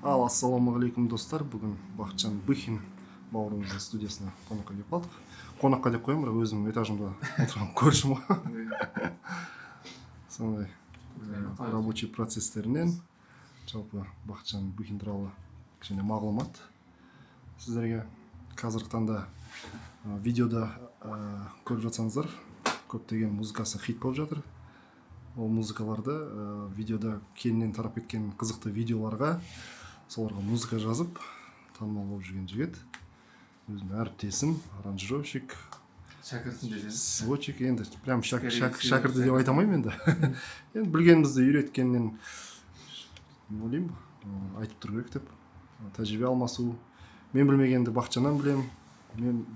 Ал ассалаумағалейкум, достар! Бүгін Бақытжан Быхин бауырымыздың студиясына қонаққа келіп қалдық. Қонаққа деп қоямын, бірақ өзімнің этажымда отырған көршім ғой. Сондай рабочий процесстерінен, жалпы Бақытжан Быхин туралы кішкене мағлұмат сіздерге. Қазіргі таңда видеода көріп жатсаңыздар, көптеген музыкасы хит болып жатыр. Ол музыкаларды видеода кеңінен тарап кеткен қызықты видеоларға, соларға музыка жазып, танымал болып жүрген жігіт, өзімнің әріптесім, аранжировщик. Шәкіртім десеңіз. Сводчик енді прям Скорее всего, шәкірті деп айта алмаймын енді. Енді білгенімізді үйреткеннен ойлаймын, айтып тұру керек деп, тәжірибе алмасу. Мен білмегенді Бақытжаннан білемін, мен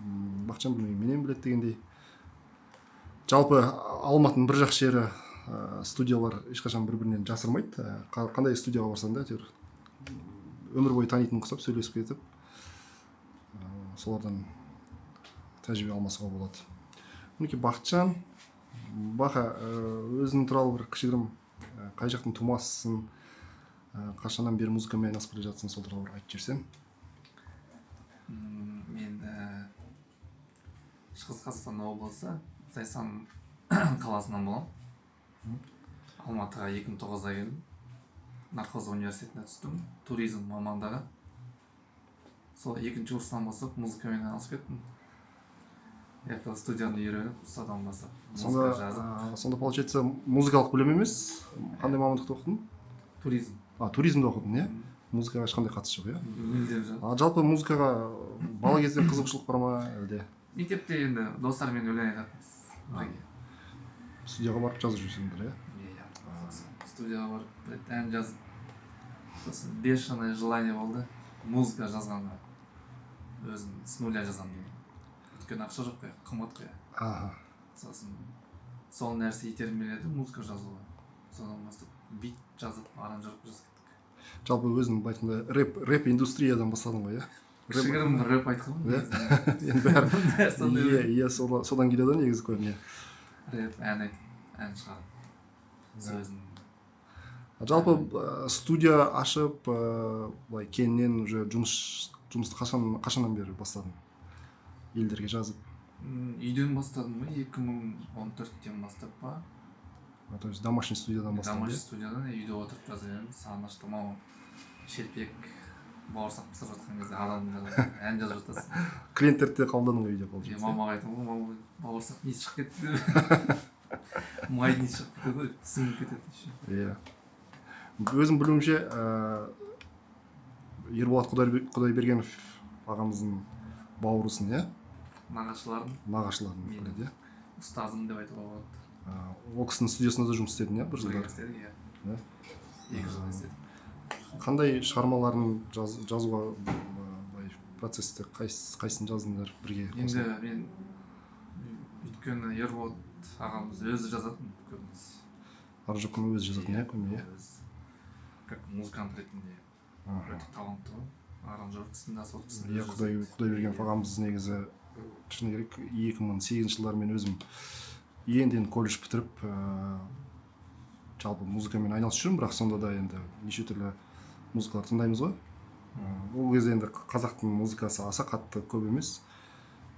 Бақытжан білмеген менен біледі дегендей. Жалпы Алматының бір жақсы жері, студиялар ешқашан бір бірінен жасырмайды. Қандай студияға барсаң да, әйтеуір өмір бойы танитын ұқсап сөйлесіп кетіп, солардан тәжірибе алмасуға болады. Мінекей, Бақытжан бақа, өзің туралы бір кішігірім, қай жақтың тумасысың, қашаннан бері музыкамен айналысып келе жатсың, сол туралы бір айтып жіберсең. Мен Шығыс Қазақстан облысы, Зайсан қаласынан боламын. Алматыға 2009-да келдім, Нархоз университетіне түстім, туризм мамандығы. Сол екінші курстан бастап музыкамен айналысып кеттім. FL студияны үйреніп, содан бастап Сонда музыка жазып. Сонда получается, музыкалық білім емес, қандай мамандықта оқыдың? Туризм. А, туризмде оқыдың, иә? Музыкаға ешқандай қатысы жоқ, иә? Мүлдем жоқ. А жалпы музыкаға бала кезден қызығушылық бар ма әлде? Мектепте енді достармен өлең айтатынбыз бірге. Студияға барып жазып жүрсіңдер, иә? Иә, сосын студияға барып бір рет ән жазып, сосын бешеное желание болды музыка жазғанға, өзім с нуля жазамын деген. Өйткені ақша жоқ қой, қымбат қой. Сосын сол нәрсе итермеледі музыка жазуға. Содан бастап бит жазып, аранжировка жазып кеттік. Жалпы өзің, былай айтқанда, рэп индустриядан бастадың ғой, иә? Кішігірім рэп айтқанмын Иә? негізі. Енді бәрі Бәрі сондай. Иә, содан келеді ғой негізі көбіне. Рэп ән айтып, ән шығарып, сөзін. Жалпы студия ашып, былай кеңінен уже жұмысты қашаннан бері бастадың, елдерге жазып? Үйден бастадым ғой, 2014-тен бастап па. А, то есть домашний студиядан бастадың? Домашний Иә. студиядан, үйде отырып жаза беремін. Сағынышты мамам шелпек, бауырсақ пісіріп жатқан кезде адамдар ән жазып жатасың. Клиенттерді де қабылдадың ғой үйде, получается? Мамаға айтамын ғой: «Мама, бауырсақ иісі шығып кетті» деп. Майдың иісі шығып кетеді ғой, сіңіп кетеді еще. Иә, өзім білуімше, Ерболат Құдайбергенов ағамыздың бауырысың, иә? Нағашыларым. Нағашыларың. Менің Біледі, иә. ұстазым деп айтуға болады. Ол кісінің студиясында да жұмыс істедің, иә, бір Бірге жылдар? істедік, иә. Да? 2 жыл істедік. Қандай шығармаларын жазуға, былай процессте қайсысын жаздыңдар бірге Енді қосылып? мен, өйткені Ерболат ағамыз өзі жазатын көбінесе. Аранжировканы өзі жазатын, иә, көбіне, иә? Өзі как музыкант ретінде өте талантты ғой, аранжировкасын да, соткасын да Иә. өзі Құдай жасайды. Құдайбергенов ағамыз негізі, шыны керек, 2008 жылдары мен өзім енді енді колледж бітіріп, жалпы музыкамен айналысып жүрмін, бірақ сонда да енді неше түрлі музыкалар тыңдаймыз ғой. Ол кезде енді қазақтың музыкасы аса қатты көп емес,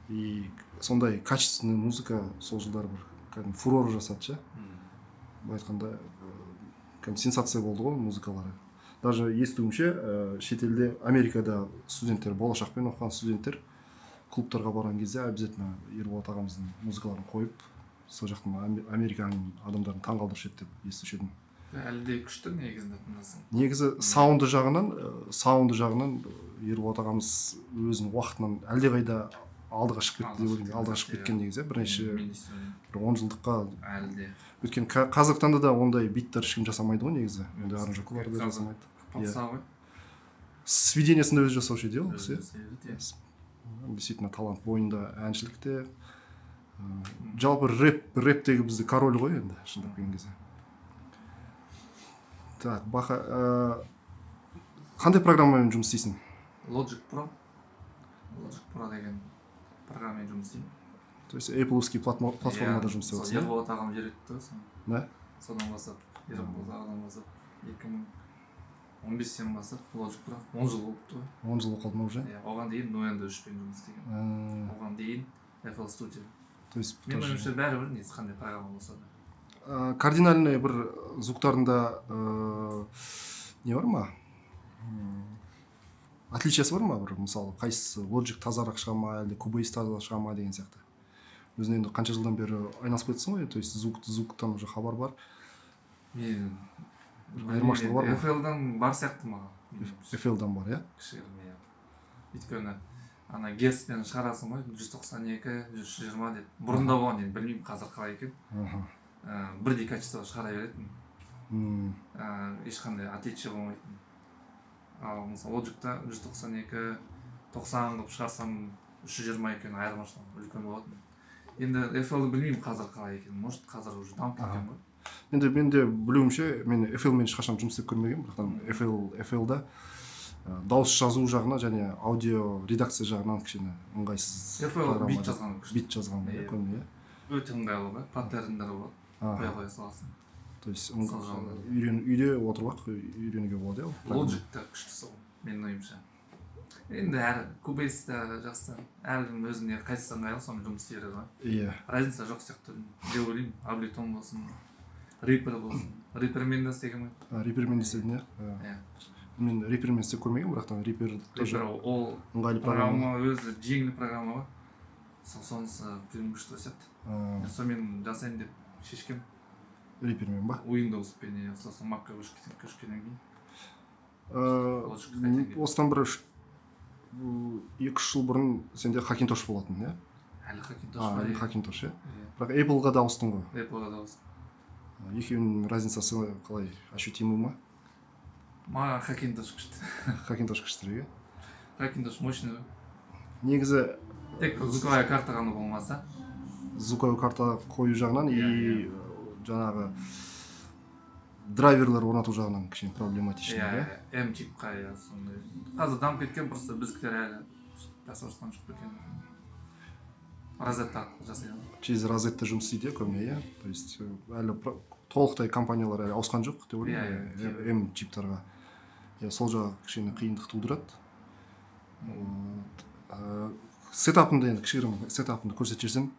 и сондай качественный музыка сол жылдары бір кәдімгі фурор жасады ше. Былай айтқанда, кәдімгі сенсация болды ғой музыкалары. Даже естуімше, шетелде, Америкада студенттер, Болашақпен оқыған студенттер клубтарға барған кезде обязательно Ерболат ағамыздың музыкаларын қойып, сол жақтың Американың адамдарын таңғалдырушы еді деп естуші едім. Әлі де күшті негізінде тыңдасаң. Негізі саунды жағынан Ерболат ағамыз өзінің уақытынан әлдеқайда алдыға шығып кетті деп ойлаймын. Алдыға шығып кеткен негізі, иә, бірнеше Мен де солай. бір 10 жылдыққа. Әлі де. Өйткені қазіргі таңда да ондай биттер ешкім жасамайды ғой негізі, ондай аранжировкалар да Қазір жасамайды. Попса ғой. Сведениесін де өзі жасаушы еді, иә, ол кісі? Өзі жасайды, иә. Иә, действительно талант бойында, әншілікте. Жалпы рэптегі бізде король ғой енді, шындап келген кезде. Так, Баха, қандай программамен жұмыс істейсің? Logic Pro, Logic Pro деген программамен жұмыс істеймін. То есть Apple платформада Иә, жұмыс істеп сол жатырсың, иә? Ерболат ағам үйретті ғой соны. Да. Содан бастап, Ерболат ағадан бастап, екі мың 15-тен бастап Logic Pro, 10 жыл болыпты ғой. 10 жыл болып қалды ма уже? Иә, оған дейін Nuendo 3-пен жұмыс істеген. Оған дейін FL Studio. То есть Менің тоже- ойымша, бәрібір негізі, қандай программа болса да. Кардинальный бір звуктарында не бар ма, отличиясы бар ма бір? Мысалы, қайсысы, Logic тазарақ шыға ма, әлде Cubase таза шыға ма деген сияқты. Өзің енді қанша жылдан бері айналысып кетсің ғой, то есть звуктан уже хабар бар. Мен Айырмашылығы бар ма? FL-дан бар сияқты маған, менің ойымша. FL-дан бар, иә? Кішігірім, иә, өйткені ана герцпен шығарасың ғой, 192, 120 деп. Бұрында болған, енді білмеймін, қазір қалай екен. Бірдей качество шығара беретін. Ешқандай отличие болмайтын. Ал мысалы, Logicта 192, 90 қылып шығарсам, 320 екені айырмашылығы үлкен болатын. Енді FL-ді білмеймін, қазір қалай екенін, может, қазір уже дамып кеткен ғой. Енді мен де білуімше, мен FL-мен ешқашан жұмыс істеп көрмегенмін, бірақтан FL-да дауыс жазу жағынан және аудио редакция жағынан кішкене ыңғайсыз FL программа бит деп. жазған күшті. Бит жазған, иә? Иә. Көбіне, иә. Өте ыңғайлы ғой, паттерндер болады, қоя саласың. То есть Сол жағынан. үйде отырып ақ үйренуге болады, иә, ол программа? Logic та күшті сол, менің ойымша. Енді әр Cubase та жақсы, әркім өзіне қайсысы ыңғайлы, сонымен жұмыс істей береді ғой. Разница жоқ сияқты деп ойлаймын. Ableton болсын, Reaper болсын, Reaperмен де істегенмін. А, Reaperмен де істедің, иә? Иә. Мен Reaperмен істеп көрмегенмін, бірақтан Reaper тоже Reaper ол ыңғайлы программа. программа өзі, жеңіл программа ғой сол, сонысы преимущество сияқты. Мен сонымен жасайын деп шешкем. Reaperмен ба? Windowspен, иә. Сосын Macқа көшкеннен кейін Logic қайтадан келді. Осыдан бір 2-3 жыл бұрын сенде Хакинтош болатын, иә? Әлі Хакинтош А, бар, әлі иә. Хакинтош, иә? Иә. Бірақ Appleға да ауыстың ғой. Appleға да ауыстым. Екеуінің разницасы қалай, ощутимый ма? Маған Хакинтош күшті. Хакинтош күштірек, иә? Хакинтош мощный ғой. Негізі Тек звуковая карта ғана болмаса. Звуковой карта қою жағынан Иә, и жаңағы драйверлер орнату жағынан кішкене проблематичный, Иә. иә? М чипқа, иә, сондай. Қазір дамып кеткен, просто біздікілер әлі жасап жатқан жоқ па екен. Розетка арқылы жасайды ғой. Через розетта жұмыс істейді, иә, көбіне, иә? То есть әлі толықтай компаниялар әлі ауысқан жоқ деп ойлаймын. Иә, иә. М чиптарға, иә, сол жағы кішкене қиындық тудырады. Вот. Сетапыңды енді, кішігірім сетапыңды көрсетіп жіберсең.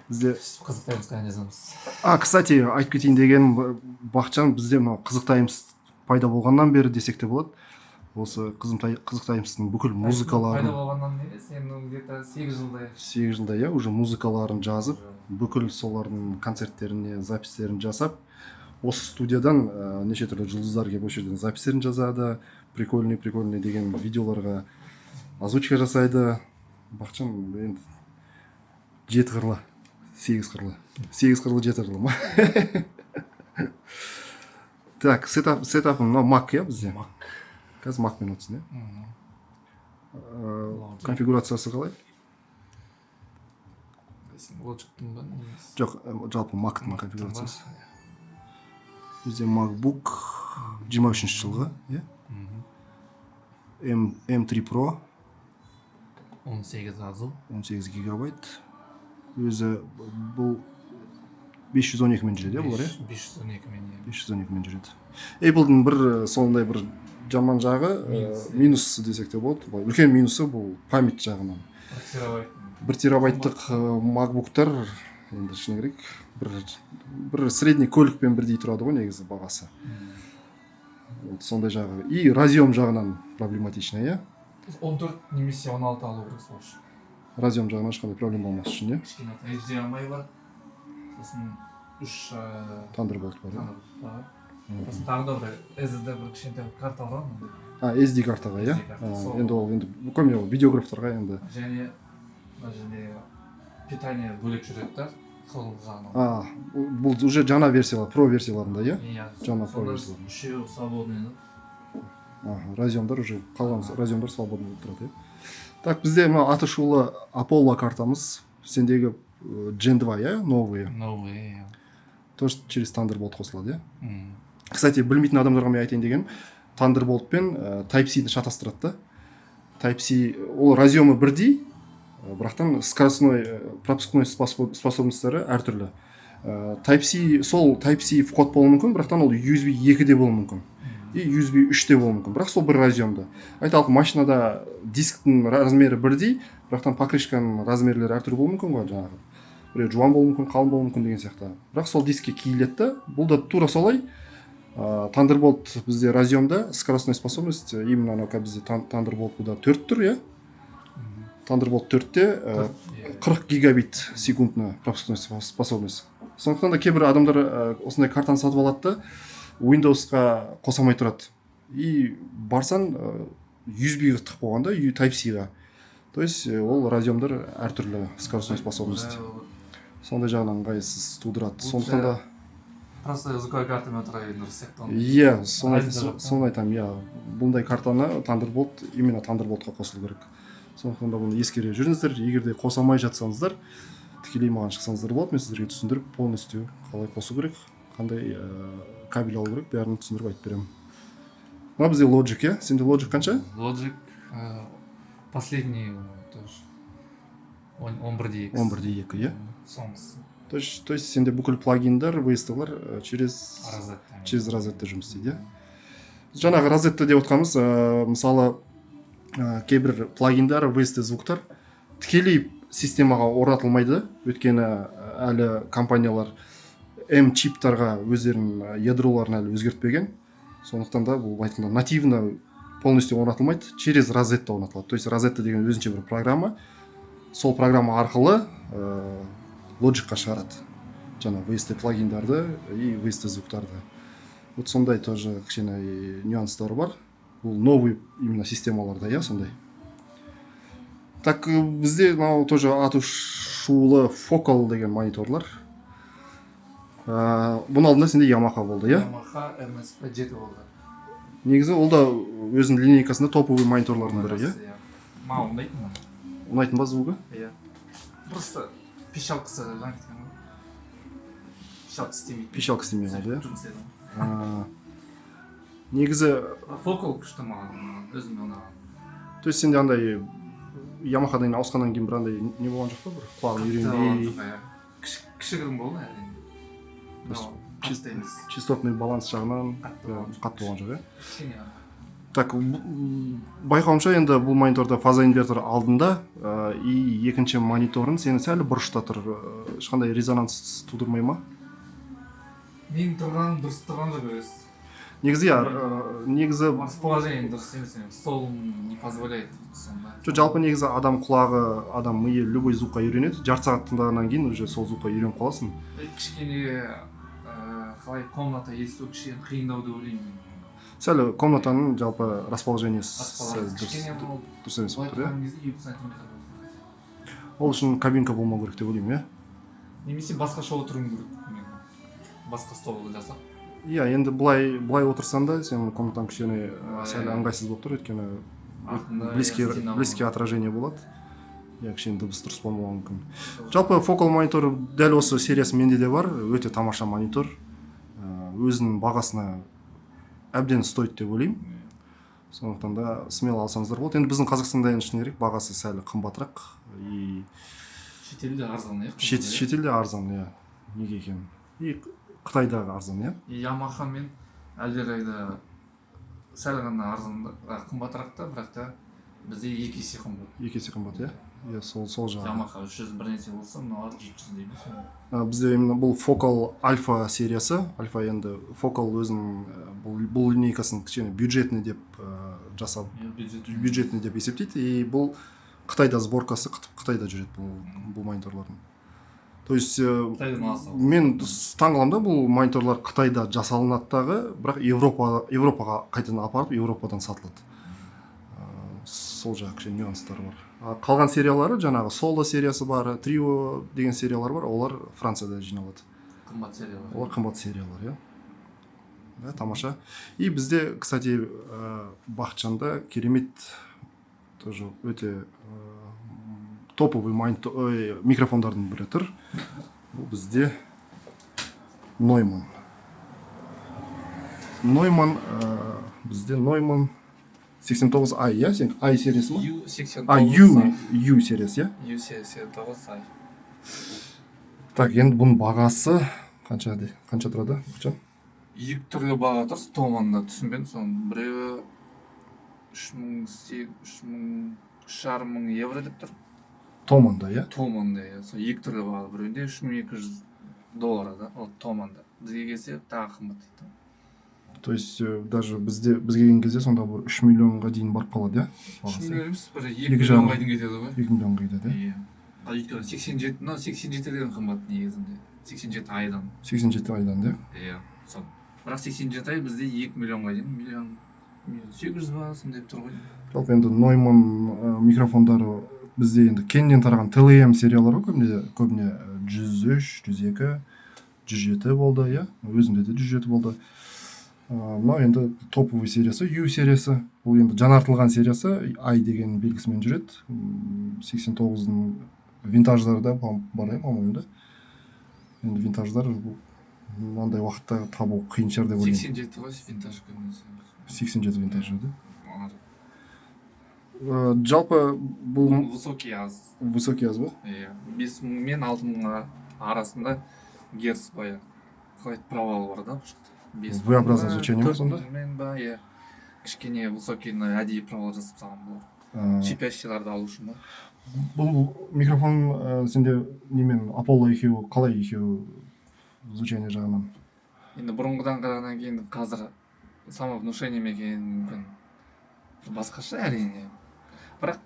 Бізде Қызық Таймсқа жазамыз. А, кстати, айтып кетейін дегенім, Бақытжан бізде мынау Қызық Таймс пайда болғаннан бері десек те болады, осы Қызық Таймстың бүкіл музыкаларын Пайда болғаннан емес енді, где-то 8 жылдай. 8 жылдай, иә, уже музыкаларын жазып, бүкіл солардың концерттеріне записьтерін жасап, осы студиядан неше түрлі жұлдыздар келіп, осы жерден записьтерін жазады, прикольный прикольный деген видеоларға озвучка жасайды. Бақытжан енді жеті қырлы, сегіз қырлы, сегіз қырлы, жеті қырлы ма? Так, сетапың мынау Мак, иә, бізде? Mac. Қазір Макмен отырсың, иә? Конфигурациясы қалай? Logic'тың ба немесе? Жоқ, жалпы Мактың Mac'тың ба? конфигурациясы. Бізде MacBook 23-жылғы, иә? M3 Pro. 18 азу. 18 гигабайт. Өзі бұл 512 мен жүреді, иә, бұлар, иә? 512 мен, иә. 512 мен жүреді. Apple'дың бір сондай бір жаман жағы, Минусы. Минусы десек те болады. Былай үлкен минусы бұл память жағынан. 1 терабайт. 1 терабайттық MacBook'тар енді, шыны керек, бір средний көлікпен бірдей тұрады ғой негізі бағасы. Вот сондай жағы. И разъем жағынан проблематично, иә? 14 немесе 16 алу керек сол үшін. Разъем жағынан ешқандай проблема болмас үшін, иә? Кішкене HDMI бар, сосын үш Thunderbolt бар, иә? Thunderbolt бар. Сосын тағы да бір SSD, бір кішкентай бір карта бар ғой мынандай. А, SD картаға, иә? SD карта, А, сол. Енді ол енді көбіне ол видеографтарға енді. Және мына жерде питание бөлек жүреді да, сол жағынан. А, бұл уже жаңа версиялар, про версияларында, иә? Иә. Жаңа Pro Сонда версиялар. Үшеуі свободный да. Аха, разъемдар уже, қалған разъемдар свободный болып тұрады, иә? Так, бізде мына аты шулы Apollo картамыз, сендегі Gen 2, иә, новые? Новый, иә. Тоже через Thunderbolt қосылады, иә? Кстати, білмейтін адамдарға мен айтайын дегенім, Thunderbolt пен Type-C-ді шатастырады да. Type-C ол разъемы бірдей, бірақтан скоростной, пропускной способностьтары әртүрлі. Type C, сол Type C вход болуы мүмкін, бірақтан ол USB 2 де болуы мүмкін и USB 3 те болуы мүмкін, бірақ сол бір разъемда. Айталық, машинада дисктің размері бірдей, бірақтан покрышканың размерлері әртүрлі болуы мүмкін ғой, жаңағы біреу жуан болуы мүмкін, қалың болуы мүмкін деген сияқты, бірақ сол дискке киіледі да. Бұл да тура солай. Thunderbolt бізде разъемда скоростной способность именно анау қазір бізде Thunderbolt бұда төрт тұр, иә, Thunderbolt 4-те 40 гигабит секундына пропускной способность. Сондықтан да кейбір адамдар осындай картаны сатып алады да, Windowsқа қоса алмай тұрады. И барсаң, USB-ға тығып қойған да, Type C-ға. То есть ол разъемдар әртүрлі скоростной способность, сондай жағынан ыңғайсыз тудырады. Лучше Сондықтан да просто звуковой картамен отыра берген дұрыс сияқты оның. Иә, соны Разница жоқ та. Соны айтамын, иә, бұндай картаны Thunderbolt, именно Thunderboltқа қосылу керек. Сондықтан да бұны ескере жүріңіздер. Егер де қоса алмай жатсаңыздар, тікелей маған шықсаңыздар болады, мен сіздерге түсіндіріп, полностью қалай қосу керек, қандай кабель алу керек, бәрін түсіндіріп айтып беремін. Мына бізде Logic, иә. Сенде Logic қанша? Logic последний тоже 11 де 2. 11 де 2, иә. Соңғысы. То есть сенде бүкіл плагиндар, VST-лар через Розетта. Через Розетта жұмыс істейді, иә. Жаңағы Розетта деп отқанымыз, мысалы, кейбір плагиндар, VST звуктар тікелей системаға орнатылмайды, өйткені әлі компаниялар M чиптарға өздерінің ядроларын әлі өзгертпеген. Сондықтан да бұл, былай айтқанда, нативно полностью орнатылмайды, через Розетта орнатылады. То есть Розетта деген өзінше бір программа, сол программа арқылы Logicқа шығарады жаңа VST плагиндарды и VST звуктарды. Вот сондай тоже кішкене нюанстары бар бұл новый именно системаларда, иә, сондай. Так, бізде мынау тоже аты шулы Focal деген мониторлар. Бұның алдында сенде Yamaha болды, иә? Yamaha MSP 7 болды. Негізі ол да өзінің линейкасында топовый мониторлардың бірі, иә. Иә. Маған ұнайтын. Ұнайтын ба звугы? Иә. Просто пищалкасы жаңа кеткен ғой. Пищалка істемейді. Пищалка істемей қалды, иә. Жұмыс істеді. Негізі Focal күшті, маған өзіме ұнаған. То есть сенде андай Ямахадан ауысқаннан кейін бір андай не болған жоқ па, бір құлағың үйренбей? Иә. Кішігірім болды, әрине. То есть Но қатты емес. Частотный баланс жағынан Қатты болған жоқ. Қатты болған жоқ, иә. Кішкене ғана. Так, байқауымша, енді бұл мониторда фазоинвертор алдында, и екінші мониторын сені сәл бұрышта тұр, ешқандай резонанс тудырмай ма? Менің тұрғаным дұрыс тұрған жоқ өзі. Негізі, иә, негізі Расположение дұрыс емес, менің столым не позволяет сонда. Жоқ, жалпы негізі адам құлағы, адам миы любой звукқа үйренеді. Жарты сағат тыңдағаннан кейін уже сол звукқа үйреніп қаласың. Кішкене қалай, комната есту кішкене қиындау деп ойлаймын мен. Сәл комнатаның жалпы расположениесі сәл Расположение дұрыс кішкене ол дұрыс емес былай болып тұр, иә. тұрған кезде 50 сантиметр болсын хотя. Ол үшін кабинка болмау керек деп ойлаймын, иә. Немесе басқаша отыруым керек мен, басқа стол жасап. Иә, енді былай отырсаң да, сенің комнатаң кішкене сәл ыңғайсыз болып тұр, өйткені Артында, близкий иә, стена близкий болады. Отражение болады, иә, кішкене дыбыс дұрыс болмауы мүмкін. Жалпы Focal монитор, дәл осы сериясы менде де бар, өте тамаша монитор. Өзінің бағасына әбден стоит деп ойлаймын. Сондықтан да смело алсаңыздар болады. Енді біздің Қазақстанда, енді шыны керек, бағасы сәл қымбатырақ и Шетелде арзан, иә? Шетелде арзан, иә, неге екенін, и Қытайдағы арзан, иә. Ямаха мен әлдеқайда сәл ғана арзан, қымбатырақ та, бірақ та бізде екі есе қымбат. Екі есе қымбат, иә, иә, сол жағы. Ямаха 300 бір нәрсе болса, мыналар 700 дейміз. Бізде именно бұл Focal Альфа сериясы. Альфа, енді Focal өзінің бұл линейкасын кішкене бюджетный деп жасап, Иә, бюджет. Бюджетный деп есептейді. И бұл Қытайда сборкасы, Қытайда жүреді бұл мониторлардың. То есть Қытайдан алса. мен таңқаламын да, бұл мониторлар Қытайда жасалынады дағы, бірақ Европаға қайтадан апарып, Европадан сатылады. Сол жағы кішкене нюанстары бар. А қалған сериялары, жаңағы Соло сериясы бар, Трио деген сериялар бар, олар Францияда жиналады. Қымбат сериялар. Олар қымбат сериялар, иә, да. Тамаша. И бізде, кстати, Бақытжанда керемет тоже өте топовый ой, микрофондардың бірі тұр. Бұл бізде Нойман. Нойман, бізде Нойман 89 ай, иә, сен ай сериясы ма? U89. А, U, U сериясы, иә. U89 ай. Так, енді бұның бағасы қанша қанша тұрады, Бақытжан? Екі түрлі баға тұр Томанда, түсінбедім соның. Біреуі 3 3,5 мың евро деп тұр. Томанда, иә? Томанда, иә. Сол екі түрлі баға: біреуінде 3200 доллар да, ол Томанда. Бізге келсе, тағы қымбат дейді. То есть даже бізде, бізге келген кезде сонда бір 3 миллионға дейін барып қалады, иә, үш бағасы? миллион емес, бір екі Екі жарым. миллионға дейін кетеді ғой. 2 миллионға кетеді, иә? Иә, ал өйткені 87, мынау 87-ден қымбат негізінде, 87 айдан. 87 айдан, иә. Иә, сол. Бірақ 87 ай бізде 2 миллионға дейін, миллион, 1 800 000 ба, сондай тұр ғой. Жалпы енді Нойман микрофондары бізде енді кеңінен тараған TLM сериялар ғой көбіне, 103, 102, 107 болды, иә, өзімде де 107 болды. Мынау енді топовый сериясы, U сериясы. Бұл енді жаңартылған сериясы, I деген белгісімен жүреді. 89-дың винтаждары да бар, иә, по-моему, да. Енді винтаждар бұл мынандай уақытта табу қиын шығар деп ойлаймын. 87 ғой винтаж көбінесе. 87 винтаж, да. Олар. Жалпы бұл Высокий аз. Высокий аз ба? Иә, 5000 мен 6000 арасында герц, баяғы қалай еді, провал бар да бұл жақта. 5000 V-образное ба, звучание ма сонда? 4000 ба, иә, кішкене высокийні әдейі провал жасап тастаған бұлар, шипящийларды алу үшін ба. Бұл микрофон сенде немен, Apollo екеуі қалай, екеуі звучание жағынан? Енді бұрынғыдан қарағаннан кейін қазір самовнушение ме екен, мүмкін, басқаша, әрине. Бірақ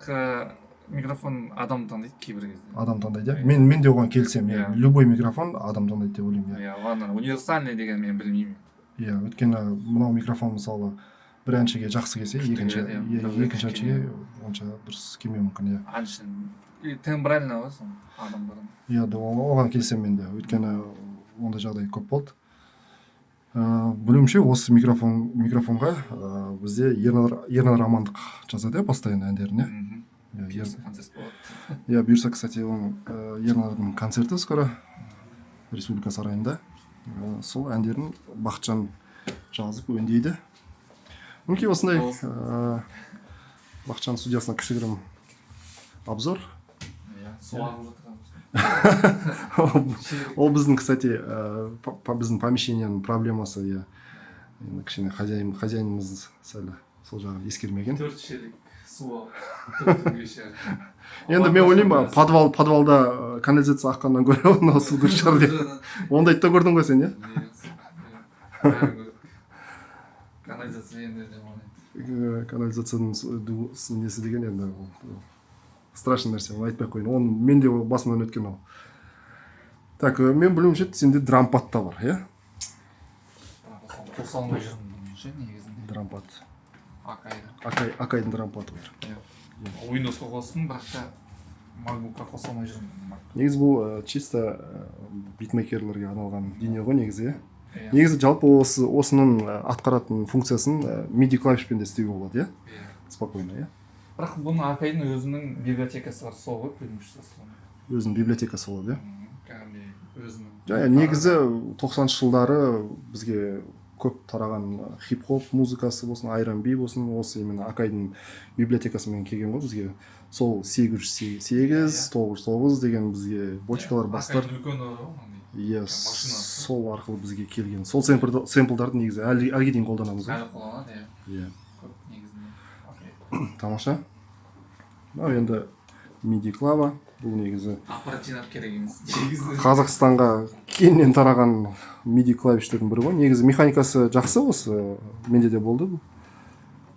микрофон адам таңдайды кейбір кезде. Адам таңдайды, иә. Иә. Мен де оған келісемін, иә. Иә. Любой микрофон адам таңдайды деп ойлаймын, иә. Иә, оған универсальный деген мен білмеймін. Иә, өйткені мынау микрофон, мысалы, бір әншіге жақсы келсе, Күшті екінші келеді, иә. иә, Бір екінші кішкене. әншіге онша дұрыс келмеуі мүмкін, иә. Әншінің и тембрально ғой сол адамдардың. Иә да, оған келісемін мен де, өйткені ондай жағдай көп болды. Білуімше, осы микрофонға бізде Ернар Амандық жазады, иә, постоянно әндерін, иә. Иә, Бұйырса, концерт болады. Иә, бұйырса, кстати, оның Ернардың концерті скоро Республика сарайында. Сол әндерін Бақытжан жазып өңдейді. Мінекей, осындай Бақытжан студиясына кішігірім обзор. Иә, су ағып жатыр. Ол біздің, кстати, біздің помещениенің проблемасы, иә. Енді кішкене хозяинымыз сәл сол жағын ескермеген. Төрт шелек су алып 4 күнге ше. Енді мен ойлаймын, подвалда канализация аққаннан гөрі мынау су дұрыс шығар деп. Ондайды да көрдің ғой сен, иә? Канализация енді жаман еді. Канализацияның несі деген енді ол страшный нәрсе, оны айтпай ақ қояйын, оны мен де басымнан өткен ол. Так, мен білуімше, сенде дрампад та бар, иә? Қоса алмай жүрмін бұны ше негізінде. Дрампад. Акайды. Акайдың дрампады бар. Windowsқа қостым, бірақ та MacBookқа қоса алмай жүрмін. Mac. Негізі бұл чисто битмейкерлерге арналған дүние ғой негізі, иә? Иә. Негізі жалпы осының атқаратын функциясын MIDI клавишпен де істеуге болады, иә? Иә. Спокойно, иә. Бірақ бұның, Акайдың өзінің библиотекасы бар, сол ғой преимуществосы. Өзінің библиотекасы болады, иә. Кәдімгідей өзінің. Және негізі 90-жылдары бізге көп тараған хип хоп музыкасы болсын, R&B болсын, осы именно Акайдың библиотекасымен келген ғой бізге. Сол 808, 909 деген бізге бочкалар, бастар. Акайдың үлкені ғой мынандай. Иә, Машинасы. сол арқылы бізге келген. Сол сэмплдарды негізі әліге дейін қолданамыз ғой. Әлі қолданады, иә. Иә. Көп негізінде. Окей. Тамаша. Мынау енді MIDI клава, бұл негізі Аппарат жинап керек емес негізі. Қазақстанға кеңінен тараған MIDI клавиштердің бірі ғой. Негізі механикасы жақсы, осы менде де болды бұл.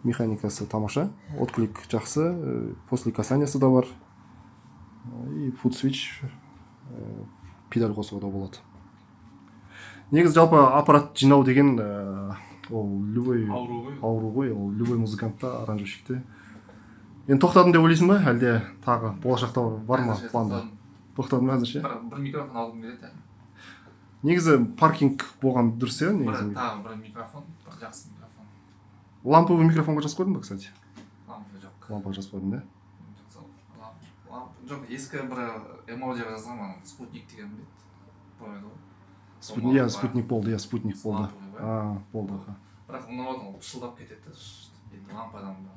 Механикасы тамаша, отклик жақсы, после касаниясы да бар. И foot switch, педаль қосуға да болады. Негізі жалпы аппарат жинау деген ол любой Ауру ғой. Ауру ғой ол любой музыкантта, аранжировщикте. Енді тоқтадым деп ойлайсың ба, әлде тағы болашақта бар ма Әзірше планда? тоқтадым. Тоқтадың ба әзірше? Бір микрофон алғым келеді әлі. Негізі паркинг болған дұрыс, иә, Бір негізі. тағы бір микрофон, бір жақсы микрофон. Ламповый микрофонға жазып қойдың ба, кстати? Лампа жоқ. Лампаға жазып қойдың да? Сол, лампа жоқ, ескі бір М-аудиоға жазғанмын, ана Спутник деген бе еді, бар еді ғой. Спутник, иә, Спутник болды, иә, Спутник болды. Ламповый ба? А, болды, аха. Бірақ ұнамады, ол пышылдап кетеді да, енді лампадан ба,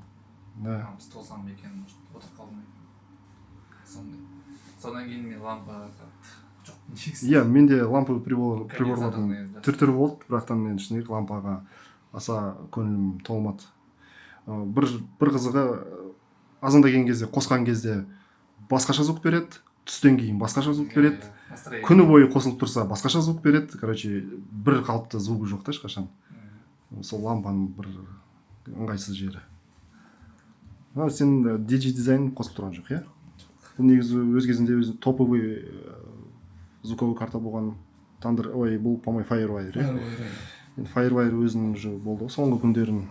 лампасы толсам ба екен, может, отырып қалдым ба екен, сондай. Содан кейін мен лампаға қатты жоқпын. Иә, менде ламповый приборлардың түр түрі болды, бірақтан мен, шыны керек, лампаға аса көңілім толмады. Бір қызығы, азанда келген кезде, қосқан кезде басқаша звук береді, түстен кейін басқаша звук береді, күні бойы қосылып тұрса, басқаша звук береді. Короче, бір қалыпты звугы жоқ та ешқашан. Сол лампаның бір ыңғайсыз жері. А сен DJ дизайн қосылып тұрған жоқ, иә? Бұл негізі өз кезінде өзі топовый звуковой карта болған Thunder, ой, бұл, по моему, Firewire, иә. Енді Firewire өзінің уже болды ғой, соңғы күндерін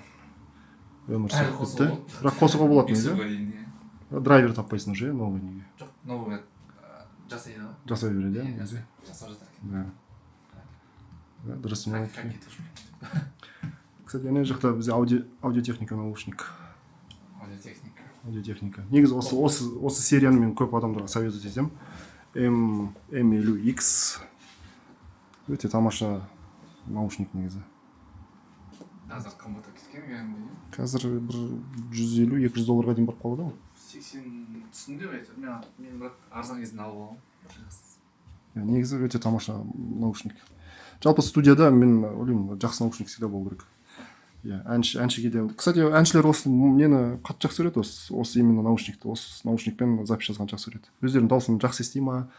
өмір Әлі сүріп қосуға бітті, бірақ қосуға болады Миксерға негізі. дейін, иә. Драйвер таппайсың уже, иә, новый неге? Жоқ, новый жасайды ғой. Жасай береді, иә Иә, негізі. Жасап жатыр екен. Да, дұрыс. Как тоже. Кстати, ана жақта бізде аудиотехника, наушник. Аудиотехника. Аудиотехника. Негізі осы серияны мен көп адамдарға советовать етемін. M50X өте тамаша наушник негізі. Қазір қымбаттап кеткен кәдімгідей. Қазір бір 150-200 долларға дейін барып қалады ғой. 80 түсінде ғой әйтеуір. Мен бірақ арзан кезінде алып алғанмын бір жақсы. Иә, негізі өте тамаша наушник. Жалпы студияда мен ойлаймын, жақсы наушник всегда болу керек, иә, әншіге де. Кстати, әншілер осы нені қатты жақсы көреді, осы именно наушникті, осы наушникпен запись жазғанды жақсы көреді. Өздерінің дауысын жақсы ести ма.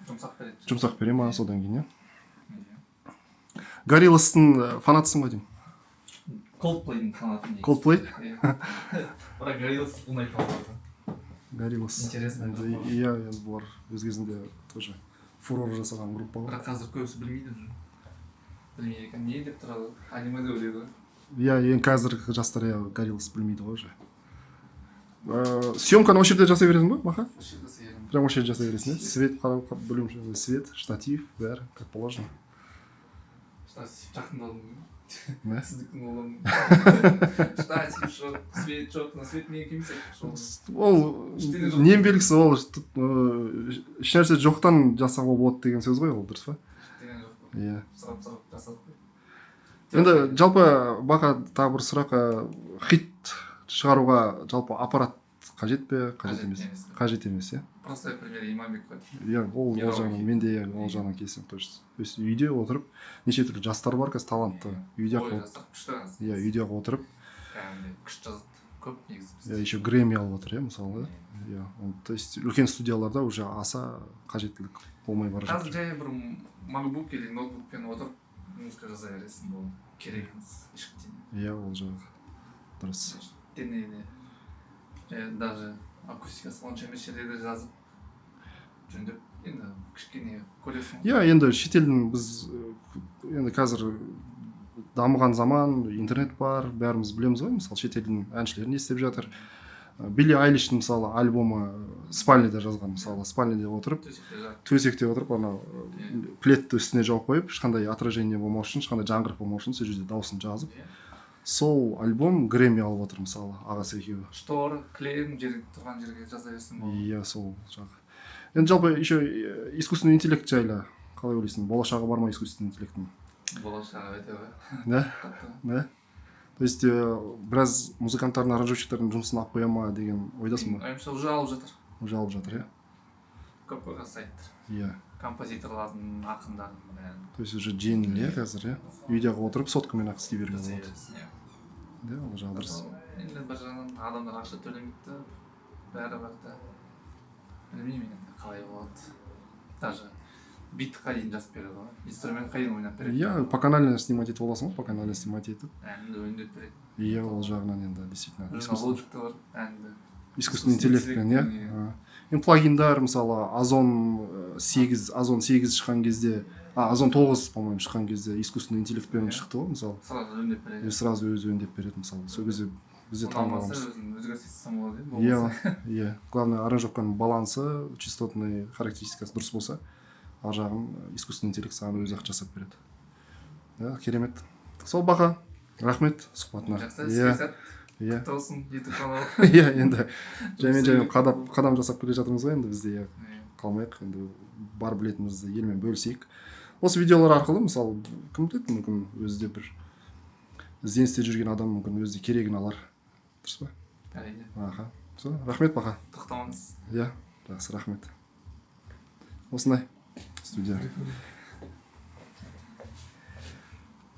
Жұмсақ береді. Жұмсақ бере ма содан кейін, иә. Иә. Горилластың фанатысың ғой деймін. Coldplay'дің фанаты негізі. Coldplay? Иә. Бірақ Gorillaz ұнайды оларға. Гориллас. Интересно. Енді, иә, енді бұлар өз кезінде тоже фурор жасаған группа ғой. Бірақ қазір көбісі білмейді уже. Білмейді екен. Не деп тұрады? Аниме деп ойлайды ғой. Иә, енді қазіргі жастар, иә, Гориллас білмейді ғой уже. Съемканы осы жерде жасай бересің ба, Баха? Осы жерде жасай беремін. Прям осы жерде жасай бересің, иә? Свет қарап білуімше, свет, штатив, бәрі как положено. Штатив жақындадым ғой. Да? Сіздікін қолдандым. Штатив жоқ, свет жоқ. Мына свет менікі емес айтпақшы. Ол Ештеңе жоқ. ненің белгісі ол? Ешнәрсе жоқтан жасауға болады деген сөз ғой ол, дұрыс па? Ештеңе жоқ қой. Иә. Сұрап сұрап жасадық қой. Енді жалпы, Бақа, тағы бір сұрақ: хит шығаруға жалпы аппарат қажет пе, қажет емес? Емес. Қажет емес, иә. Простой пример Иманбек қой. Иә, ол Мировой жағынан хит. мен де, иә, ол жағынан келісемін точно. То есть үйде отырып, неше түрлі жастар бар қазір талантты, үйде Ой, ақ жастар күшті қазір. Иә, үйде ақ отырып. Кәдімгідей күшті жазады. Көп негізі бізде. Иә, еще Грэмми алып отыр, иә, мысалы, иә. То есть үлкен студияларда уже аса қажеттілік болмай бара Қазір жатыр. жай бір MacBook или ноутбукпен отырып музыка жаза бересің, болды. Керек емес ештеңе. Иә, ол жағы дұрыс. Ештеңе де. Жай даже акустикасы онша емес жерде де жазып, жөндеп, енді кішкене көресің ғой. Иә, енді шетелдің біз енді қазір дамыған заман, интернет бар, бәріміз білеміз ғой, мысалы, шетелдің әншілері не істеп жатыр. Билли Айлиштің, мысалы, альбомы спальныйда жазған, мысалы, спальныйда отырып, Төсекте жатып. Төсекте отырып, анау пледті үстіне жауып қойып, ешқандай отражение болмау үшін, ешқандай жаңғырық болмау үшін сол жерде дауысын жазып, сол альбом Грэмми алып отыр, мысалы, ағасы екеуі. Штор, кілем жер тұрған жерге жаза берсең болады. Иә, сол жағы. Енді жалпы еще искусственный интеллект жайлы қалай ойлайсың, болашағы бар ма искусственный интеллекттің? Болашағы өте ғой. Да? Қатты. Да, то есть біраз музыканттардың, аранжировщиктердің жұмысын алып қоя ма деген ойдасың ба? Ойымша, уже алып жатыр. Уже алып жатыр, иә. Көп қой қазір сайттар. Композиторлардың, ақындардың бәрін. То есть уже жеңіл, иә, қазір, иә, үйде ақ отырып соткамен ақ істей беруге Жасай болады. бересің, иә. Иә, ол жағы дұрыс. Енді бір жағынан адамдар ақша төлемейді да, бәрібір де білмеймін енді қалай болады. Даже битқа дейін жазып береді ғой, инструментқа дейін ойнап береді. Иә, поканально снимать етіп аласың ғой, поканально снимать етіп. Әнді өңдеп береді. Иә, ол жағынан енді действительно Уже Логикта бар әнді. Искусственный интеллектпен, иә. Иә. А. Енді плагиндар, мысалы, Озон 8, Озон 8 шыққан кезде, а Озон 9, по моему, шыққан кезде искусственный интеллектпен шықты ғой, мысалы. Сразу өңдеп береді. И сразу өзі өңдеп береді, мысалы. Сол кезде бізде таң Ұнамаса, қалғанбыз. өзің өзгерте салсаң болады, иә, болмаса. Иә, главное, аранжировканың балансы, частотный характеристикасы дұрыс болса, ар жағын искусственный интеллект саған өзі ақ жасап береді, иә. Керемет. Сол, Бақа, рахмет сұхбатына. Жақсы. Иә. Іске сәт. Иә. Құтты болсын ютуб канал. Иә, енді жаймен жаймен қадам қадам жасап келе жатырмыз ғой енді бізде, иә. Қалмайық енді, бар білетінімізді елмен бөлісейік осы видеолар арқылы. Мысалы, кім біледі, мүмкін, өзі де бір ізденісте жүрген адам, мүмкін, өзі де керегін алар, дұрыс па? Әрине. Аха, все, рахмет, Бақа. Тоқтамаңыз. Иә, жақсы, рахмет. Осындай. Студия.